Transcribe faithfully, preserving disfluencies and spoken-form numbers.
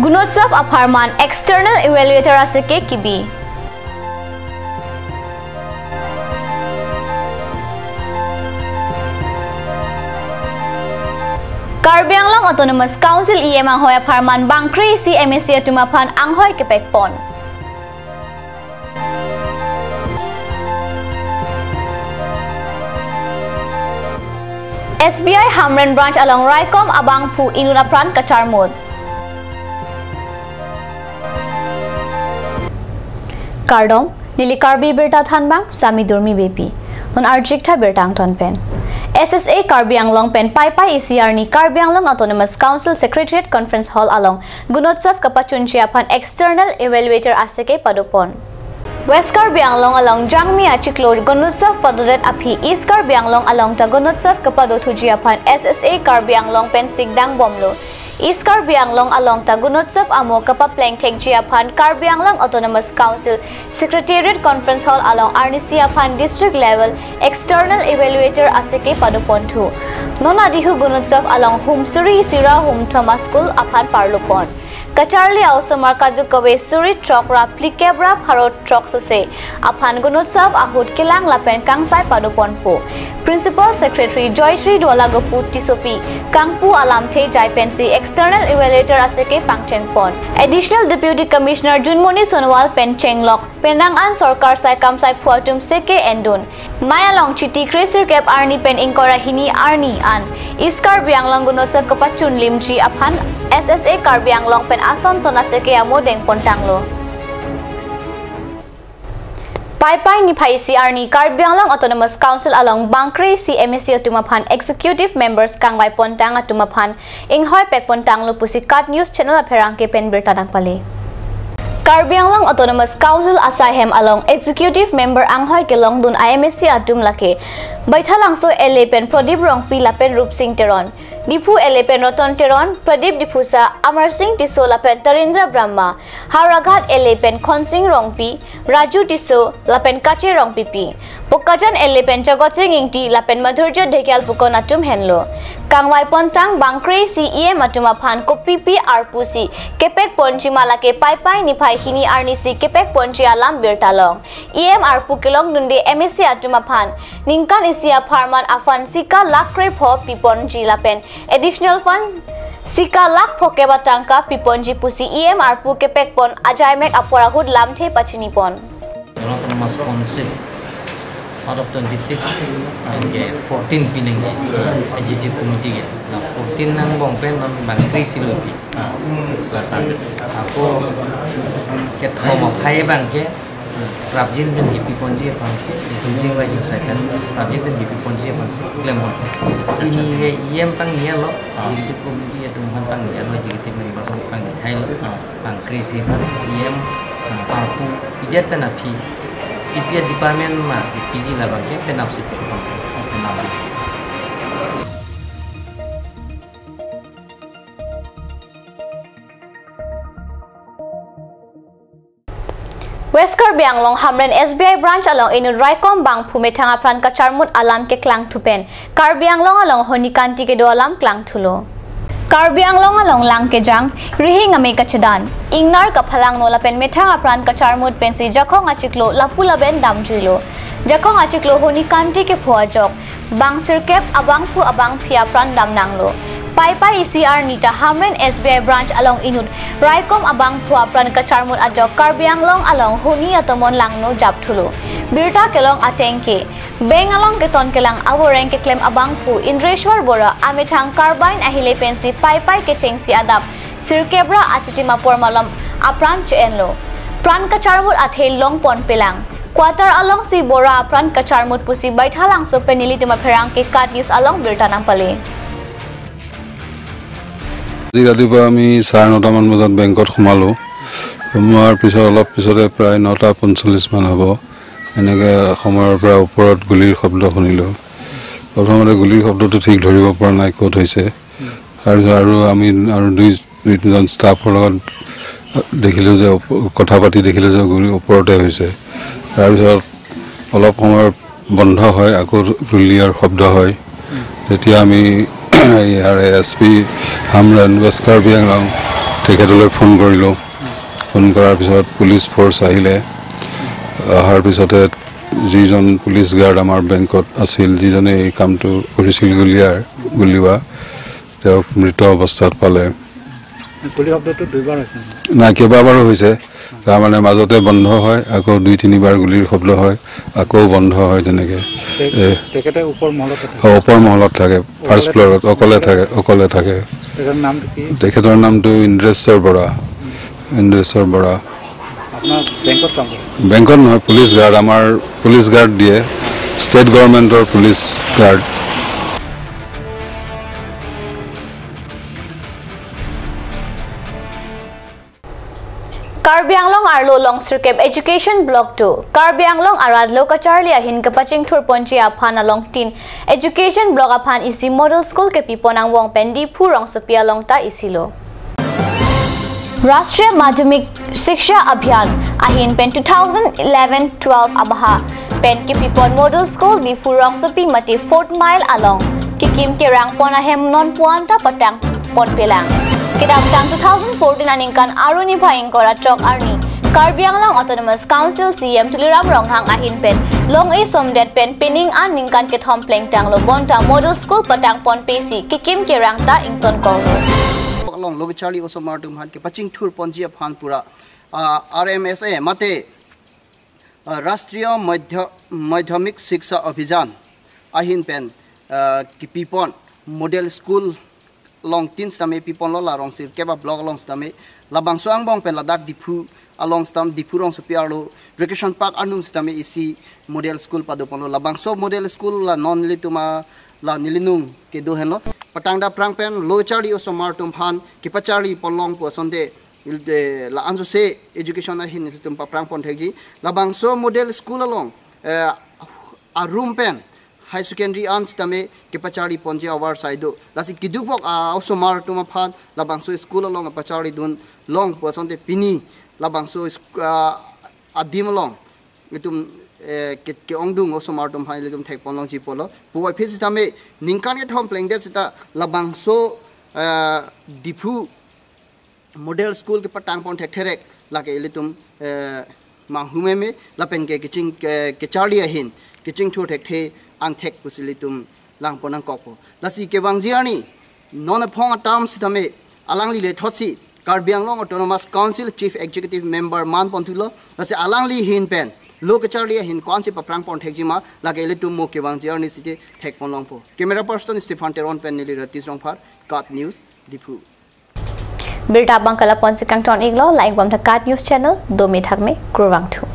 Gunotsav apharman external evaluator aseke kibi. Karbi Anglong Autonomous Council E M anghoi apharman bangkre isi M A C atum aphan anghoi kepekpon. S B I Hamren Branch along raikom abangphu inut apran kacharmut. Kardom, neli Karbi Birta Thanbang, Sami Durmi Beypi. Non arjik tha birta angton pen. S S A Karbi Anglong pen Paipai isi arni Karbi Anglong Autonomous Council Secretariat Conference Hall along Gunotsav kapachunji aphan external evaluator aseke padopon. West Karbi Anglong along Jangmi achiklo Gunotsav padodet aphi East Karbi Anglong along ta Gunotsav kapadothuji aphan S S A Karbi Anglong pen sikdang bomlo. East Karbi Anglong along ta Gunotsav amo kapapleng thekji aphan Karbi Anglong Autonomous Council Secretariat Conference Hall along arnisi aphan district level external evaluator aseke padoponthu. Non adihu Gunotsav along hum suri isi ra hum thom aschool aphan parlopon. Kacharli a-osomar kadokave suri throk ra phlikep ra pharo throk sose aphan Gunotsav ahut kelang lapen kangsai padoponpo. Principal Secretary Joyshri Dualagopu Tissopi kangpu alamthe jai pensi external evaluator aseke pangchengpon. Additional Deputy Commissioner Junmoni Sonowal pen chenglok penang an sorkar sai kamsai phu atum seke endun. Mei along Chiti kresirkep arni pen ingkoi ra hini arni an East Karbi Anglong Gunotsav kapachunlimji aphan S S A Karbi Anglong pen ason son aseke amo dengpontanglo. Paipai niphai isi arni Karbi Anglong Autonomous Council along bangkre isi M A C atum aphan executive members kangvaipontang atum aphan inghoi pekpontanglo pusi KAT News Channel apherangke pen birta nangpale. Karbi Anglong Autonomous Council asaihem along executive member anghoi kelongdun a-M A C atum lake Baithalangso L A pen Pradip Rongpi lapen Rupsing Teron, Diphu L A pen Ratan Teron, Pradip Diphusa, Amarsing Tisso lapen Tarendra Brahma, Howraghat L A pen Khonsing Rongpi, Raju Tisso lapen Kache Rongpipi. Bokajan L A pen Jagat Sing Ingti lapen Madhurjya Dhekial pukon atum henlo. Kangvaipontang bangkre isi E M atum aphan kopipi arpu si kepekponji ma lake Paipai niphai hini arnisi kepekponji alam birta long. E M arpu kelongdunde M A C atum aphan ningkan isi apharman aphan sika lakh krepho piponji lapen additional fund sika lakh phokep atangka piponji pusi E M arpu kepekpon ajaimek apor ahut lamthe pachinipon. Anglong Autonomous Council out of twenty-six, anke fourteen pinangji Executive Committee ke. Na fourteen angbong pen non bangkre isi lo pi. Lasi ako kethom aphai abangke prapjin pen kipiponji aphansi, jing vai jing sai pen prapjin pen kipiponji aphansi klem bon. Pini ke E M pangni-alo, Executive Committee atum aphan pangni-alo, Executive Member aphan pangni thailo. Bangkre isi aphan E M arpu pidet pen aphi P P A department ma P G labangke penap si pekpon, penap. West Karbi Anglong Hamren S B I branch along inut raikom bangphu methang apran kacharmut alam keklangthu pen Karbi Anglong along honi kanti kedo alam klangthulo. Karbi Anglong along lang kejang, rihing ame kachedan, ingnar kaphalangno lapen methang apran kacharmut pensi Jakhong achiklo lapu laben damjuilo. Jakhong achiklo honi kanti kepho ajok bang sirkep abangphu abangphi apran damnanglo. Paipai isi arni ta Hamren S B I branch along inut raikom abangphu apran kacharmut ajok Karbi Anglong along honi atomon langno japthulo. Birta kelong ateng ke, bank along keton kelang avoreng keklem abangphu Indreshwar Bora amethang Carbine ahile pensi Paipai kechengsi adap sirkep ra achitim apor malom apran che-enlo. Pran kacharmut athe longponpelang. Quarter alongsi Bora apran kacharmut pusi Baithalangso pen nelitum apherangke KAT News along birta nangpale. আজি ৰাতিপুৱা আমি চাৰে নটামান বজাত বেংকত সোমালোঁ। সোমোৱাৰ পিছত অলপ পিছতে প্ৰায় নটা পঞ্চল্লিছ মান হ'ব, এনেকৈ সময়ৰ পৰা ওপৰত গুলীৰ শব্দ শুনিলোঁ। প্ৰথমতে গুলীৰ শব্দটো ঠিক ধৰিব পৰা নাই ক'ত হৈছে। তাৰপিছত আৰু আমি আৰু দুই দুই তিনিজন ষ্টাফৰ লগত দেখিলোঁ যে ওপ-, কথা পাতি দেখিলোঁ যে গুলী ওপৰতে হৈছে। তাৰপিছত অলপ সময় বন্ধ হয়, আকৌ গুলীয়াৰ শব্দ হয়। তেতিয়া আমি ইয়াৰে এছ পি হামৰেণ, ৱেষ্ট কাৰ্বি আংলং, তেখেতলৈ ফোন কৰিলোঁ। ফোন কৰাৰ পিছত পুলিচ ফ'ৰ্চ আহিলে। অহাৰ পিছতে যিজন পুলিচ গাৰ্ড আমাৰ বেংকত আছিল, যিজনে এই কামটো কৰিছিল গুলীয়াৰ, গুলীওৱা, তেওঁক মৃত অৱস্থাত পালে। গুলীৰ শব্দটো দুইবাৰ হৈছে নেকি? নাই, কেইবাবাৰো হৈছে। তাৰমানে মাজতে বন্ধ হয়, আকৌ দুই তিনিবাৰ গুলীৰ শব্দ হয়, আকৌ বন্ধ হয় তেনেকে। তে-, এ, তেখেতে ওপৰ মহলত থাকে? অ, ওপৰ মহলত থাকে, ফাৰ্ষ্ট অকলে ফ্ল'ৰত অকলে থাকে? থাকে, অকলে থাকে। তেখেতৰ নামটো কি? তেখেতৰ নামটো ইন্দ্ৰেশ্বৰ বৰা। ইন্দ্ৰেশ্বৰ বৰা। আপোনাৰ বেংকত কাম কৰে? বেংকত নহয়, পুলিচ গাৰ্ড, আমাৰ পুলিচ গাৰ্ড দিয়ে, ষ্টেট গভৰ্ণমেণ্টৰ police guard. Karbi Anglong arlo along sirkep Education Block two. Karbi Anglong arat lo kacharli ahin kepachingthur ponji aphan along tin Education Block aphan isi model school kepipon angbong pen Diphu rongsopi along ta isi lo. Rashtriya Madhyamik Shiksha Abhiyan ahin pen two thousand eleven twelve abaha pen kepipon model school Diphu rongsopi mate Fourth Mile along kekim kerang pon ahem non puan ta patang ponpelang. Kedamtang two thousand fourteen aningkan Aruni Bhai ingkoi ra throk arni Karbi Anglong Autonomous Council C E M Tuliram Ronghang ahin pen long-e somdet pen pining aningkan kethom plengtang lo bonta model school patang ponpe si kekim kerang ta ingtonkoklo. Along lo kacharli osomar atum aphan kepachingthur ponji aphan pura, ah, R M S A mate, ah, Rashtriya Madhya-, Madhyamik Shiksha Abhiyan ahin pen, ah, kepipon model school along tin sitame piponlo, la rong sirkep a-block along sitame, labangso angbong pen ladak Diphu along sitam, Diphu rongsopi arlo Recreation Park anung sitame isi model school padoponlo. Labangso model school la non nelitum a, la neli nung kedo henlo. Patangda aphrang pen lo kacharli osomar atum aphan kepacharli ponlong pu asonte, il de la anso se education ahin nelitum paphrang pon thekji. Labangso model school along, eh, a-room pen high secondary an sitame kepacharli ponji avarsai do. Lasi keduk vok a-osomar atum aphan labangso school along kepacharli dunlong pu asonte pini labangso sk-, ah, adim along itum, eh, ke, ke-ongdung osomar atum aphan ilitum thekponlongji pulo. Puvoiphit sitame ningkan kethom plengdet sita labangso, eh, Diphu model school kepatang pon thekthe rek lake ilitum, eh, manghumeme lapen ke keching, ke, kacharli ahin kechingthur thekthe angthek pusi ilitum langpon nangkokpo. Lasi kevangji arni non aphong atam sitame alangli le thotsi Karbi Anglong Autonomous Council Chief Executive Member man ponthulo. Lasi alangli ahin pen lo kacharli ahin ko-ansi paphrang pon thekji ma lake ilitum mo kevangji arni site thekponlongpo. Camera person Stephen Teron pen neli Ratish Rongphar, KAT News, Diphu. Birta abang ke lapu-ansi kangton-iklo, like bom tha KAT News channel, domi thakme, kurvangthu.